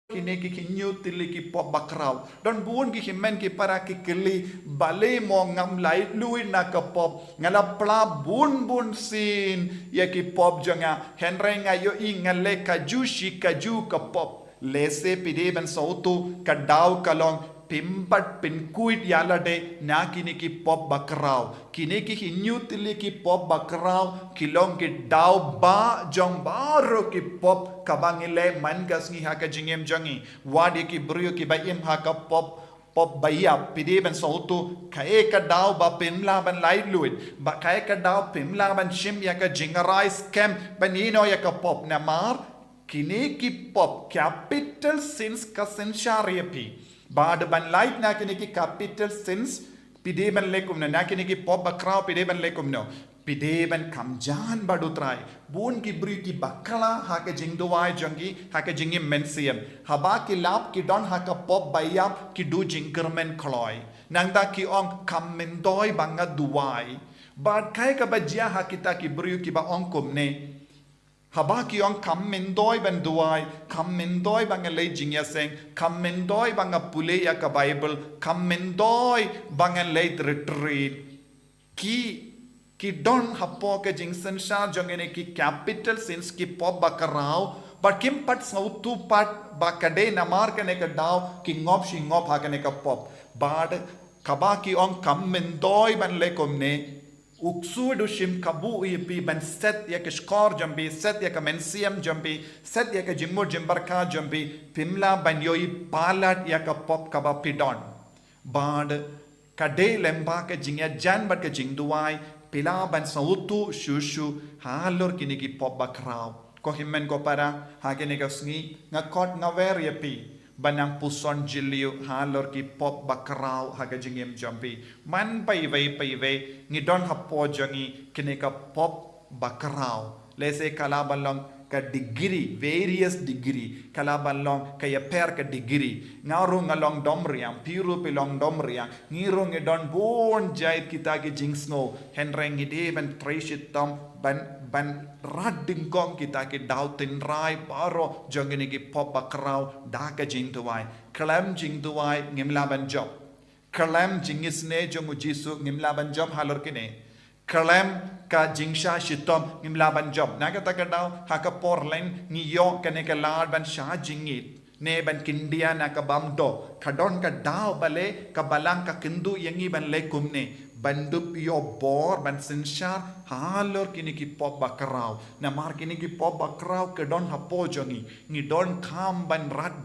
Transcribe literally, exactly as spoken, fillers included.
kine ki hynñiew tylli ki pop bakhraw. Don bun ki hynmen ki para ki kylli, balei mo ngam laitluid na ka pop, nga la pla bun bun sien ïa ki pop jong nga, hynrei nga ïohi nga leh kajuh shi kajuh ka pop. Lehse phi dei ban sngewthuh, ka daw ka long phim pat pynkhuid ïa lade na kine ki pop bakhraw. Kine ki hynñiew tylli ki pop bakhraw ki long ki daw bah jong baroh ki pop kaba ngi leh man ka sngi ha ka jingim jong ngi. Wat ïa ki briew kiba im ha ka pop, pop ba ïap, phi dei ban sngewthuh, kaei ka daw ba phim lah ban laitluid, ba kaei ka daw phim lah ban shim ïa ka jingrai skhem ban ïehnoh ïa ka pop, namar kine ki pop, capital sins ka synshar ïa phi. Bad ban lait na kine ki capital sins, phi dei ban leh kumno, na kine ki pop bakhraw phi dei ban leh kumno? Phi dei ban kham jan bad U Trai. Bun ki briew ki bakla ha ka jingduwai jong ki, ha ka jingim mynsiem. Haba ki lap ki don ha ka pop ba ïap, ki duh jingkyrmen kloi. Nangta ki ong, kham myntoi ba nga duwai. Bad kaei kaba jia ha kita ki briew kiba ong kumne? Haba ki ong, kham myntoi ban duwai, kham myntoi ba ngan leit jingïaseng, kham myntoi ba ngan pule ïa ka Bible, kham myntoi ba ngan leit retreat. Ki, ki don hapoh ka jingsynshar jong kine ki capital sins, ki pop bakhraw, bad kim pat sngewthuh pat ba ka dei namar kane ka daw ki ngop shi ngop ha kane ka pop. Bad kaba ki ong, kham myntoi ban leh kumne, U Ksuid u shim kabu ïa phi ban set ïa ka shkor jong phi, set ïa ka mynsiem jong phi, set ïa ka jingmut jingpyrkhat jong phi, phim lah ban ïohi palat ïa ka pop kaba phi don. Bad ka dei lyngba ka jingïajan bad ka jingduwai, phi lah ban sngewthuh shuh shuh halor kine ki pop bakhraw. Ko hynmen ko para, ha kane ka sngi, nga khot nga wer ïa phi ban nang puson jylliew halor ki pop bakhraw ha ka jingim jong phi. Man paiwei paiwei ngi don hapoh jong ngi kine ka pop bakhraw. Lehse ka lah ban long ka degree, various degree. Ka lah ban long ka ïapher ka degree. Nga ruh nga long domriang, phi ruh phi long domriang. Ngi ruh ngi don bun jait kita ki jingsngew. Hynrei ngi dei ban trei shitom ban, ban rat dyngkong kita ki daw tynrai baroh jong kine ki pop bakhraw da ka jingduwai. Khlem jingduwai ngim lah ban jop. Khlem jingisynei jong U Jisu ngim lah ban jop halor kine. Khlem ka jingshah shitom ngim lah ban jop. Na kata ka daw ha ka por leng ngi ïoh kane ka lad ban shah jingit ne ban kyndiah na ka bam doh. Ka don ka daw balei ka Balang ka kynduh ïa ngi ban leh kumne, ban dup ïoh bor ban synshar halor kine ki pop bakhraw. Namar kine ki pop bakhraw ki don hapoh jong ngi. Ngi donkam ban rat